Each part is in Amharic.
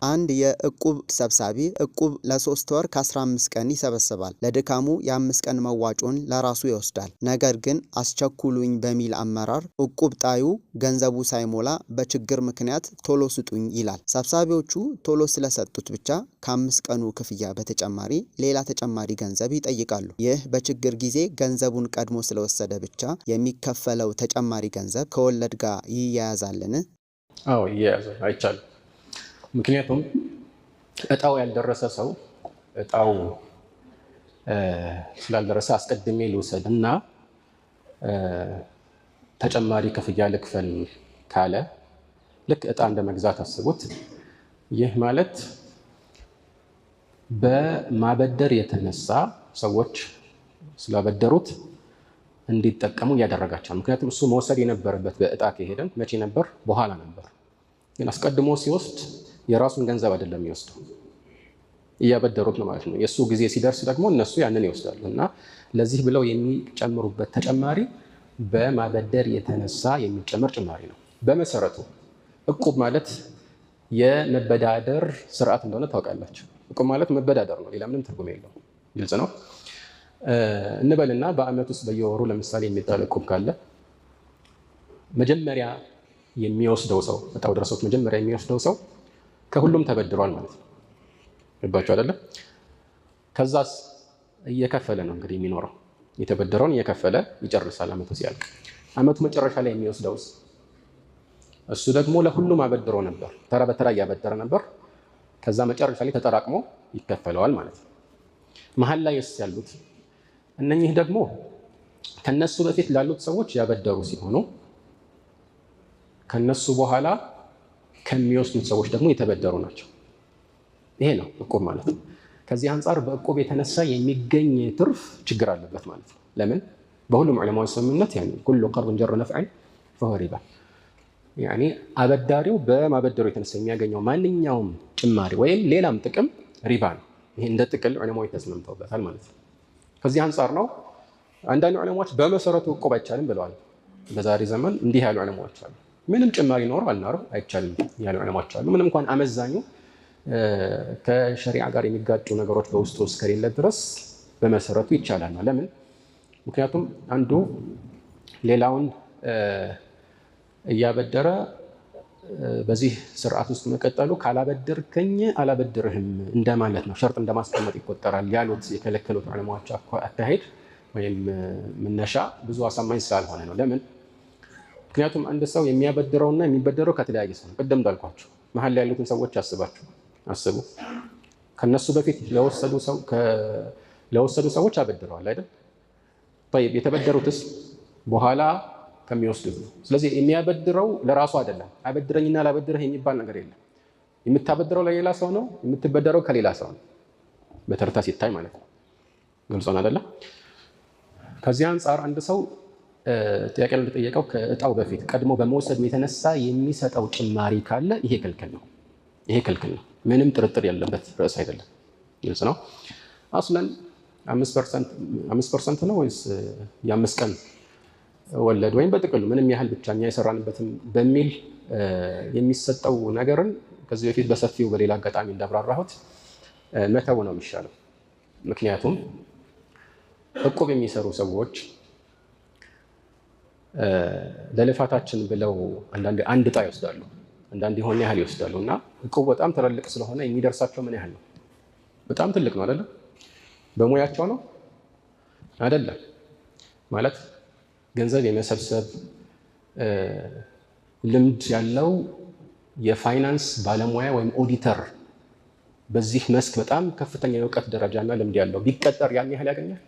አንድ የእቁብ ሰብሳቢ እቁብ ለ3 ወር ከ15 ቀን ይሰበስባል። ለድካሙ የ5 ቀን መዋጮን ለራሱ ይወስዳል። ነገር ግን አስቸኩሉኝ በሚል አመራር እቁብ ጣዩ ገንዘቡ ሳይሞላ በችግር ምክንያት ቶሎ ስጡኝ ይላል። ሰብሳቢዎቹ ቶሎ ስለሰጡት ብቻ ከ5 ቀኑ ክፍያ በተጨማሪ ሌላ ተጨማሪ ገንዘብ ይጠይቃሉ። ይህ በችግር ጊዜ ገንዘቡን ቀድሞ ስለወሰደ ብቻ የሚከፈለው ተጨማሪ ገንዘብ ከወለድ ጋር ይያያዛልን? አዎ፣ ይያያዛል፣ አይቻልም። ምክንያቱም እጣው ያልደረሰ ሰው እጣው ስላልደረሰ አስቀድሜ ልውሰድ እና ተጨማሪ ክፍያ ልክፈል ካለ ልክ እጣ እንደ መግዛት አስቡት። ይህ ማለት በማበደር የተነሳ ሰዎች ስላበደሩት እንዲጠቀሙ እያደረጋቸው ነው። ምክንያቱም እሱ መውሰድ የነበረበት በእጣ ከሄደን መቼ ነበር? በኋላ ነበር። ግን አስቀድሞ ሲወስድ የራሱን ገንዘብ አይደለም የሚወስደው፣ እያበደሩት ነው ማለት ነው። የእሱ ጊዜ ሲደርስ ደግሞ እነሱ ያንን ይወስዳሉ እና ለዚህ ብለው የሚጨምሩበት ተጨማሪ በማበደር የተነሳ የሚጨመር ጭማሪ ነው። በመሰረቱ እቁብ ማለት የመበዳደር ስርዓት እንደሆነ ታውቃላችሁ። እቁብ ማለት መበዳደር ነው፣ ሌላ ምንም ትርጉም የለውም። ግልጽ ነው። እንበልና በአመት ውስጥ በየወሩ ለምሳሌ የሚጣል እቁብ ካለ መጀመሪያ የሚወስደው ሰው፣ እጣው ደርሶት መጀመሪያ የሚወስደው ሰው ከሁሉም ተበድሯል ማለት ነው። ገባችሁ አይደለም? ከዛስ እየከፈለ ነው እንግዲህ የሚኖረው፣ የተበደረውን እየከፈለ ይጨርሳል አመቱ ሲያልቅ። አመቱ መጨረሻ ላይ የሚወስደውስ እሱ ደግሞ ለሁሉም አበድሮ ነበር፣ ተራ በተራ እያበደረ ነበር። ከዛ መጨረሻ ላይ ተጠራቅሞ ይከፈለዋል ማለት ነው። መሀል ላይ ያሉት እነኚህ ደግሞ ከነሱ በፊት ላሉት ሰዎች ያበደሩ ሲሆኑ ከነሱ በኋላ ከሚወስዱት ሰዎች ደግሞ የተበደሩ ናቸው። ይሄ ነው እቁብ ማለት ነው። ከዚህ አንጻር በእቁብ የተነሳ የሚገኝ ትርፍ ችግር አለበት ማለት ነው። ለምን? በሁሉም ዑለማዎች ስምምነት كل قرض جر نفعا فهو ربا፣ ያኒ አበዳሪው በማበደሩ የተነሳ የሚያገኘው ማንኛውም ጭማሪ ወይም ሌላም ጥቅም ሪባ ነው። ይሄ እንደ ጥቅል ዑለማዎች ተስማምተውበታል ማለት ነው። ከዚህ አንጻር ነው አንዳንድ ዑለማዎች በመሰረቱ እቁብ አይቻልም ብለዋል። በዛሬ ዘመን እንዲህ ያሉ ዑለማዎች አሉ። ምንም ጭማሪ ኖሮ አልኖረው አይቻልም ያሉ ዑለማዎች አሉ። ምንም እንኳን አመዛኙ ከሸሪዓ ጋር የሚጋጩ ነገሮች በውስጡ እስከሌለ ድረስ በመሰረቱ ይቻላል ነው። ለምን? ምክንያቱም አንዱ ሌላውን እያበደረ በዚህ ስርዓት ውስጥ መቀጠሉ ካላበደርከኝ አላበድርህም እንደማለት ነው፣ ሸርጥ እንደማስቀመጥ ይቆጠራል ያሉት የከለከሉት ዑለማዎች አካሄድ ወይም መነሻ ብዙ አሳማኝ ስላልሆነ ነው። ለምን? ምክንያቱም አንድ ሰው የሚያበድረውና የሚበደረው ከተለያየ ሰው ነው። ቅድም እንዳልኳቸው መሀል ላይ ያሉትን ሰዎች አስባችሁ አስቡ። ከነሱ በፊት ለወሰዱ ሰዎች አበድረዋል አይደል? ጠይብ፣ የተበደሩትስ በኋላ ከሚወስዱት ነው። ስለዚህ የሚያበድረው ለራሱ አይደለም። አበድረኝና ላበድርህ የሚባል ነገር የለም። የምታበድረው ለሌላ ሰው ነው፣ የምትበደረው ከሌላ ሰው ነው። በተርታ ሲታይ ማለት ነው። ግልጽ ነው አይደለም? ከዚህ አንጻር አንድ ሰው ጥያቄ እንደጠየቀው ከእጣው በፊት ቀድሞ በመውሰዱ የተነሳ የሚሰጠው ጭማሪ ካለ ይሄ ክልክል ነው። ይሄ ክልክል ነው። ምንም ጥርጥር ያለበት ርዕስ አይደለም። ግልጽ ነው። አስለን 5% ነው ወይስ የ5 ቀን ወለድ ወይም በጥቅሉ ምንም ያህል ብቻ እኛ የሰራንበትም በሚል የሚሰጠው ነገርን ከዚህ በፊት በሰፊው በሌላ አጋጣሚ እንዳብራራሁት መተው ነው የሚሻለው። ምክንያቱም እቁብ የሚሰሩ ሰዎች ለልፋታችን ብለው አንዳንዴ አንድ ዕጣ ይወስዳሉ፣ አንዳንድ የሆነ ያህል ይወስዳሉ እና እቁቡ በጣም ትልቅ ስለሆነ የሚደርሳቸው ምን ያህል ነው? በጣም ትልቅ ነው አይደለም? በሙያቸው ነው አይደለም? ማለት ገንዘብ የመሰብሰብ ልምድ ያለው የፋይናንስ ባለሙያ ወይም ኦዲተር በዚህ መስክ በጣም ከፍተኛ የእውቀት ደረጃና ልምድ ያለው ቢቀጠር ያን ያህል ያገኛል?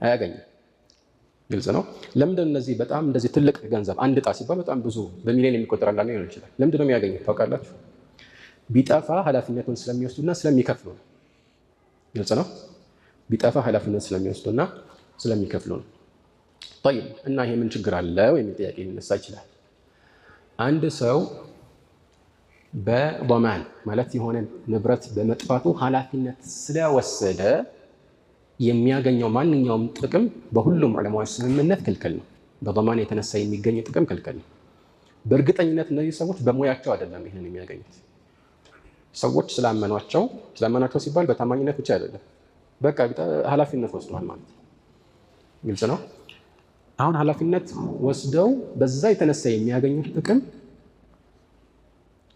አያገኝም። ግልጽ ነው። ለምንድን እነዚህ በጣም እንደዚህ ትልቅ ገንዘብ፣ አንድ ዕጣ ሲባል በጣም ብዙ በሚሊዮን የሚቆጠር አንዳንድ ሊሆን ይችላል። ለምንድን ነው የሚያገኙት ታውቃላችሁ? ቢጠፋ ኃላፊነቱን ስለሚወስዱና ስለሚከፍሉ ነው። ግልጽ ነው። ቢጠፋ ኃላፊነት ስለሚወስዱና ስለሚከፍሉ ነው። ጠይብ፣ እና ይሄ ምን ችግር አለው የሚል ጥያቄ ሊነሳ ይችላል። አንድ ሰው በዶማን ማለት የሆነ ንብረት በመጥፋቱ ኃላፊነት ስለወሰደ የሚያገኘው ማንኛውም ጥቅም በሁሉም ዑለማዎች ስምምነት ክልክል ነው። በዶማን የተነሳ የሚገኝ ጥቅም ክልክል ነው። በእርግጠኝነት እነዚህ ሰዎች በሙያቸው አይደለም ይህንን የሚያገኙት። ሰዎች ስላመኗቸው ሲባል በታማኝነት ብቻ አይደለም፣ በቃ ኃላፊነት ወስደዋል ማለት ነው። ግልጽ ነው። አሁን ኃላፊነት ወስደው በዛ የተነሳ የሚያገኙት ጥቅም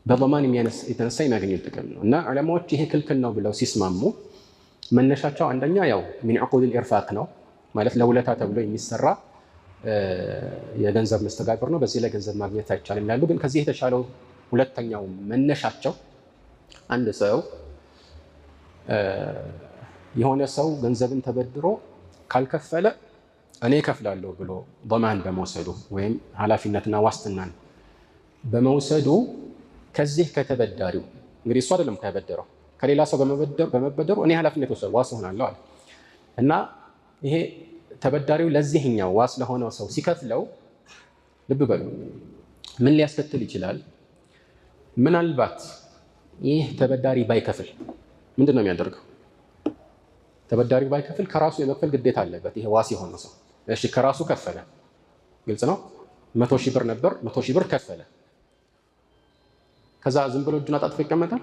በضمان የተነሳ የሚያገኙት ጥቅም ነው። እና ዑለማዎች ይሄ ክልክል ነው ብለው ሲስማሙ መነሻቸው አንደኛ ያው ሚን ዑቁድ ኢርፋቅ ነው፣ ማለት ለውለታ ተብሎ የሚሰራ የገንዘብ መስተጋብር ነው። በዚህ ላይ ገንዘብ ማግኘት አይቻልም ይላሉ። ግን ከዚህ የተሻለው ሁለተኛው መነሻቸው አንድ ሰው የሆነ ሰው ገንዘብን ተበድሮ ካልከፈለ እኔ እከፍላለሁ ብሎ ضمان በመውሰዱ ወይም ኃላፊነትና ዋስትናን በመውሰዱ ከዚህ ከተበዳሪው እንግዲህ እሱ አይደለም ከበደረው ከሌላ ሰው በመበደሩ እኔ ኃላፊነት ወሰድ ዋስ እሆናለሁ አለ እና ይሄ ተበዳሪው ለዚህኛው ዋስ ለሆነው ሰው ሲከፍለው ልብ በሉ ምን ሊያስከትል ይችላል? ምናልባት ይህ ተበዳሪ ባይከፍል ምንድን ነው የሚያደርገው? ተበዳሪው ባይከፍል ከራሱ የመክፈል ግዴታ አለበት። ይሄ ዋስ የሆነው ሰው እሺ፣ ከራሱ ከፈለ፣ ግልጽ ነው። 100,000 ብር ነበር፣ 100,000 ብር ከፈለ። ከዛ ዝም ብሎ እጁን አጣጥፎ ይቀመጣል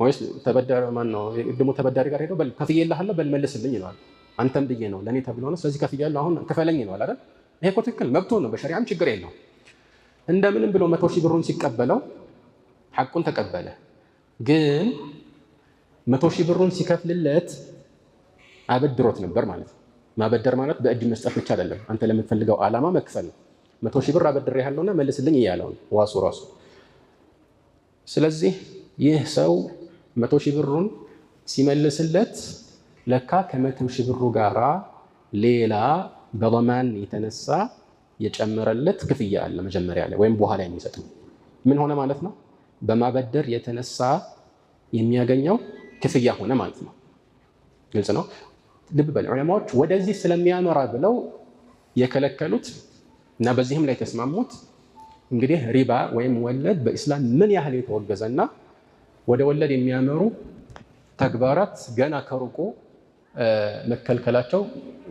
ወይስ ተበዳሪ ማን ነው ደግሞ ተበዳሪ ጋር ሄዶ በል ከፍዬልሃለሁ በል መልስልኝ ይለዋል? አንተም ብዬ ነው ለኔ ተብሎ ነው፣ ስለዚህ ከፍያለሁ አሁን ክፈለኝ ይለዋል አይደል? ይሄ እኮ ትክክል መብቱ ነው፣ በሸሪዓም ችግር የለውም። እንደምንም ብሎ 100,000 ብሩን ሲቀበለው ሐቁን ተቀበለ። ግን 100,000 ብሩን ሲከፍልለት አበድሮት ነበር ማለት ነው። ማበደር ማለት በእጅ መስጠት ብቻ አይደለም፣ አንተ ለምትፈልገው ዓላማ መክፈል ነው። 100,000 ብር አበድሬሃለሁና መልስልኝ እያለው ነው ዋሱ ራሱ። ስለዚህ ይህ ሰው 100,000 ብሩን ሲመልስለት ለካ ከ100,000 ብሩ ጋራ ሌላ በضمان የተነሳ የጨመረለት ክፍያ አለ መጀመሪያ ላይ ወይም በኋላ የሚሰጠው ምን ሆነ ማለት ነው? በማበደር የተነሳ የሚያገኘው ክፍያ ሆነ ማለት ነው። ግልጽ ነው። ልብ በል ዑለማዎች ወደዚህ ስለሚያመራ ብለው የከለከሉት እና በዚህም ላይ ተስማሙት። እንግዲህ ሪባ ወይም ወለድ በኢስላም ምን ያህል የተወገዘና ወደ ወለድ የሚያመሩ ተግባራት ገና ከሩቁ መከልከላቸው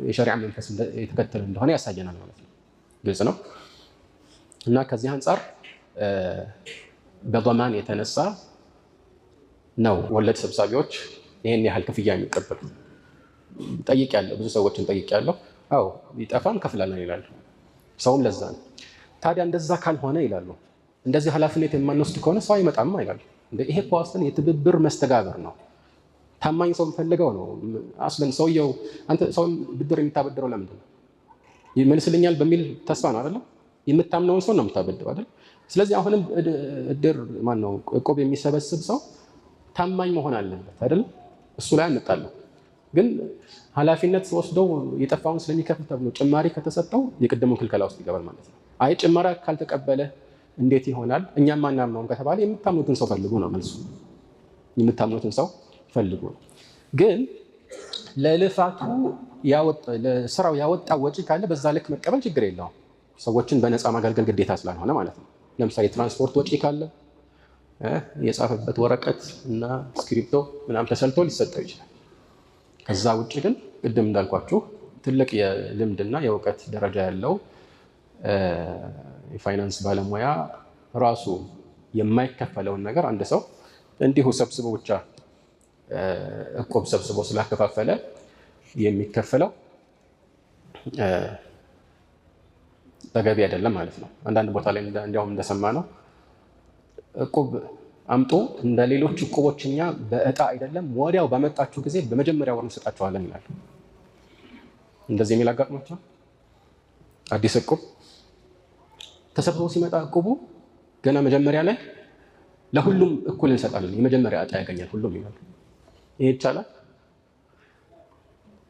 የሸሪዓ መንፈስ የተከተለ እንደሆነ ያሳየናል ማለት ነው። ግልጽ ነው። እና ከዚህ አንጻር በضمان የተነሳ ነው ወለድ ሰብሳቢዎች ይሄን ያህል ክፍያ የሚቀበሉት። ጠይቄያለሁ፣ ብዙ ሰዎችን ጠይቄያለሁ። አዎ ይጠፋ እንከፍላለን ይላሉ። ሰውም ለዛ ነው። ታዲያ እንደዛ ካልሆነ ይላሉ፣ እንደዚህ ኃላፊነት የማንወስድ ከሆነ ሰው አይመጣም ይላሉ። ይሄ እኮ አስለን የትብብር መስተጋብር ነው። ታማኝ ሰው ፈልገው ነው አስለን ሰውየው። አንተ ሰው ብድር የምታበድረው ለምንድን ነው? ይመልስልኛል በሚል ተስፋ ነው አይደል? የምታምነውን ሰው ነው የምታበድረው አይደል? ስለዚህ አሁንም እድር ማን ነው እቁብ የሚሰበስብ ሰው ታማኝ መሆን አለበት አይደል? እሱ ላይ አንጣለው። ግን ኃላፊነት ወስደው የጠፋውን ስለሚከፍል ተብሎ ጭማሪ ከተሰጠው የቅድሙን ክልከላ ውስጥ ይገባል ማለት ነው። አይ ጭማሪ ካልተቀበለ እንዴት ይሆናል? እኛም አናምነውም ከተባለ የምታምኑትን ሰው ፈልጉ ነው መልሱ። የምታምኑትን ሰው ፈልጉ ነው። ግን ለልፋቱ ለስራው ያወጣ ወጪ ካለ በዛ ልክ መቀበል ችግር የለውም። ሰዎችን በነፃ ማገልገል ግዴታ ስላልሆነ ማለት ነው። ለምሳሌ ትራንስፖርት ወጪ ካለ የጻፈበት ወረቀት እና እስክሪፕቶ ምናምን ተሰልቶ ሊሰጠው ይችላል። ከዛ ውጭ ግን ቅድም እንዳልኳችሁ ትልቅ የልምድና የእውቀት ደረጃ ያለው የፋይናንስ ባለሙያ ራሱ የማይከፈለውን ነገር አንድ ሰው እንዲሁ ሰብስቦ ብቻ እቁብ ሰብስቦ ስላከፋፈለ የሚከፈለው ተገቢ አይደለም ማለት ነው። አንዳንድ ቦታ ላይ እንዲያውም እንደሰማ ነው እቁብ አምጡ እንደ ሌሎች እቁቦች እኛ በእጣ አይደለም ወዲያው በመጣችሁ ጊዜ በመጀመሪያ ወር እንሰጣችኋለን ይላሉ። እንደዚህ የሚል አጋጥሟቸው አዲስ እቁብ ተሰብስቦ ሲመጣ እቁቡ ገና መጀመሪያ ላይ ለሁሉም እኩል እንሰጣለን፣ የመጀመሪያ እጣ ያገኛል ሁሉም ይላሉ። ይሄ ይቻላል?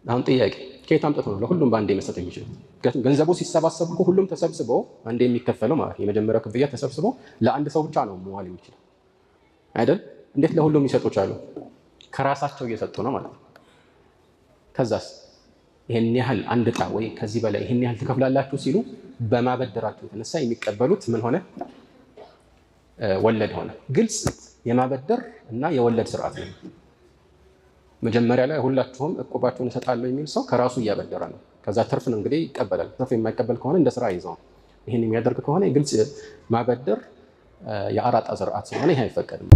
አሁን ጥያቄ ከየት አምጥተው ነው ለሁሉም በአንዴ መስጠት የሚችሉት? ምክንያቱም ገንዘቡ ሲሰባሰብ እኮ ሁሉም ተሰብስቦ አንዴ የሚከፈለው ማለት ነው። የመጀመሪያው ክፍያ ተሰብስቦ ለአንድ ሰው ብቻ ነው መዋል የሚችለው አይደል? እንዴት ለሁሉም ሊሰጡ ቻሉ? ከራሳቸው እየሰጡ ነው ማለት ነው። ከዛስ ይሄን ያህል አንድ ዕጣ ወይ ከዚህ በላይ ይሄን ያህል ትከፍላላችሁ ሲሉ በማበደራቸው የተነሳ የሚቀበሉት ምን ሆነ? ወለድ ሆነ። ግልጽ የማበደር እና የወለድ ስርዓት ነው። መጀመሪያ ላይ ሁላችሁም እቁባችሁን እሰጣለሁ የሚል ሰው ከራሱ እያበደረ ነው። ከዛ ትርፍ ነው እንግዲህ ይቀበላል። ትርፍ የማይቀበል ከሆነ እንደ ስራ ይዘው ይህን የሚያደርግ ከሆነ ግልጽ ማበደር የአራጣ ስርዓት ስለሆነ ይህ አይፈቀድም።